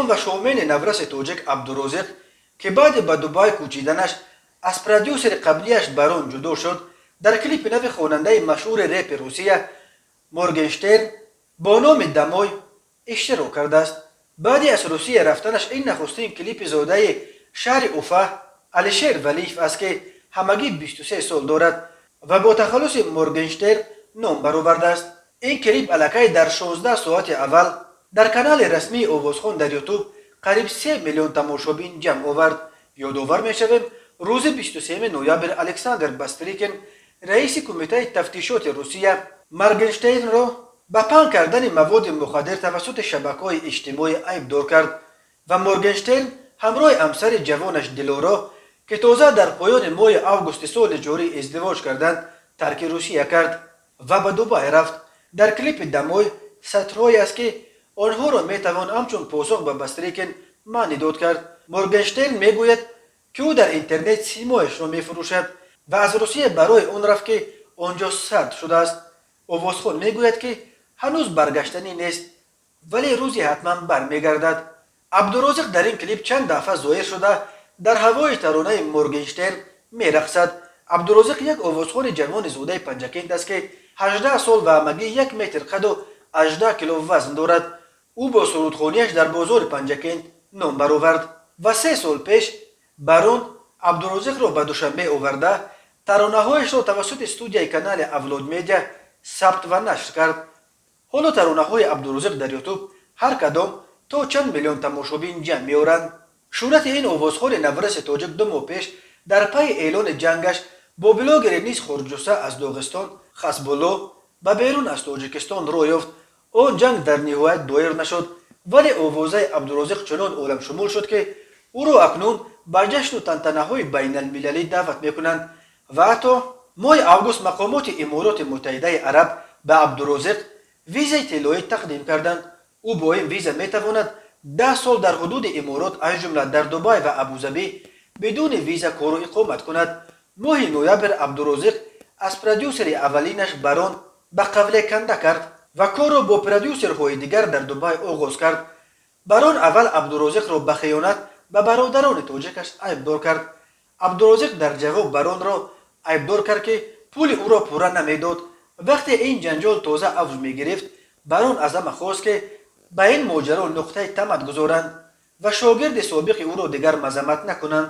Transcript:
Овозхон ва шоумени навраси тоҷик Абдурозиқ, ки баъди ба Дубай кӯчиданаш аз продюсери қаблияш Барон ҷудо шуд, дар клипи нави хонандаи машҳури репи Русия Моргенштерн бо номи «Домой» иштирок кардааст. Баъди аз Русия рафтанаш ин нахустин клипи зодаи шаҳри Уфа Алишер Валиев аст, ки ҳамагӣ 23 сол дорад ва бо тахаллуси Моргенштерн ном баровардааст. Ин клип аллакай дар 16 соати аввал дар канали расмии овозхон дар Ютуб қариб 3 миллион тамошобин ҷамъ овард. Ёдовар мешавем, рӯзи 23 ноябр Александр Бастрикин, раиси Кумитаи тафтишоти Русия, Моргенштернро ба паҳн кардани маводи мухаддир тавассути шабакаҳои иҷтимоӣ айбдор кард ва Моргенштерн ҳамроҳи ҳамсари ҷавонаш Дилоро, ки тоза дар поёни моҳи августи соли ҷорӣ издивоҷ карданд, тарки Русия кард ва ба Дубай рафт. Дар клипи «Домой» сатрҳое аст, ки онҳоро метавон ҳамчун посух ба Бастрикин маънидод кард. Моргенштерн мегӯяд, ки ӯ дар интернет симояшро мефурӯшад ва аз Русия барои он рафт, ки он ҷо сард шудааст. Овозхон мегӯяд, ки ҳанӯз баргаштанӣ нест, вале рӯзе ҳатман бармегардад. Абдурозиқ дар ин клип чанд дафъа зоҳир шуда, дар ҳавои таронаи Моргенштерн мерақсад. Абдурозиқ як овозхони ҷавони зодаи Панҷакент аст, ки 18 сол ва ҳамагӣ 1 метр қаду 18 кило вазн дорад. Ӯ бо сурудхонияш дар бозори Панҷакент ном баровард ва 3 сол пеш Барон Абдурозиқро ба Душанбе оварда, таронаҳояшро тавассути студияи канали Авлод Медиа сабт ва нашр кард. Ҳоло таронаҳои Абдурозиқ дар Ютуб ҳар кадом то чанд миллион тамошобин ҷамъ меоранд. Шӯҳрати ин овозхони навраси тоҷик 2 моҳ пеш дар пайи эълони ҷангаш бо блогери низ хурдҷусса аз Доғистон Хасбулло ба берун аз Тоҷикистон роҳ ёфт. Он ҷанг дар ниҳоят доир нашуд, вале овозаи Абдурозиқ чунон оламшумул шуд, ки ӯро акнун ба ҷашну тантанаҳои байналмилалӣ даъват мекунанд ва ҳатто моҳи август мақомоти Имороти Муттаҳидаи Араб ба Абдурозиқ визаи тиллоӣ тақдим карданд. Ӯ бо ин виза метавонад 10 сол дар ҳудуди Иморот, аз ҷумла дар Дубай ва Абузабӣ, бидуни виза кору иқомат кунад. Моҳи ноябр Абдурозиқ аз продюсери аввалинаш Барон ба қавле канда кард ва корро бо продюсерҳои дигар дар Дубай оғоз кард. Барон аввал Абдурозиқро ба хиёнат ба бародарони тоҷикаш айбдор кард. Абдурозиқ дар ҷавоб Баронро айбдор кард, ки пули ӯро пурра намедод. Вақте ин ҷанҷол тоза авҷ мегирифт, Барон аз ҳама хост, ки ба ин моҷаро нуқтаи тамад гузоранд ва шогирди собиқи ӯро дигар мазаммат накунанд.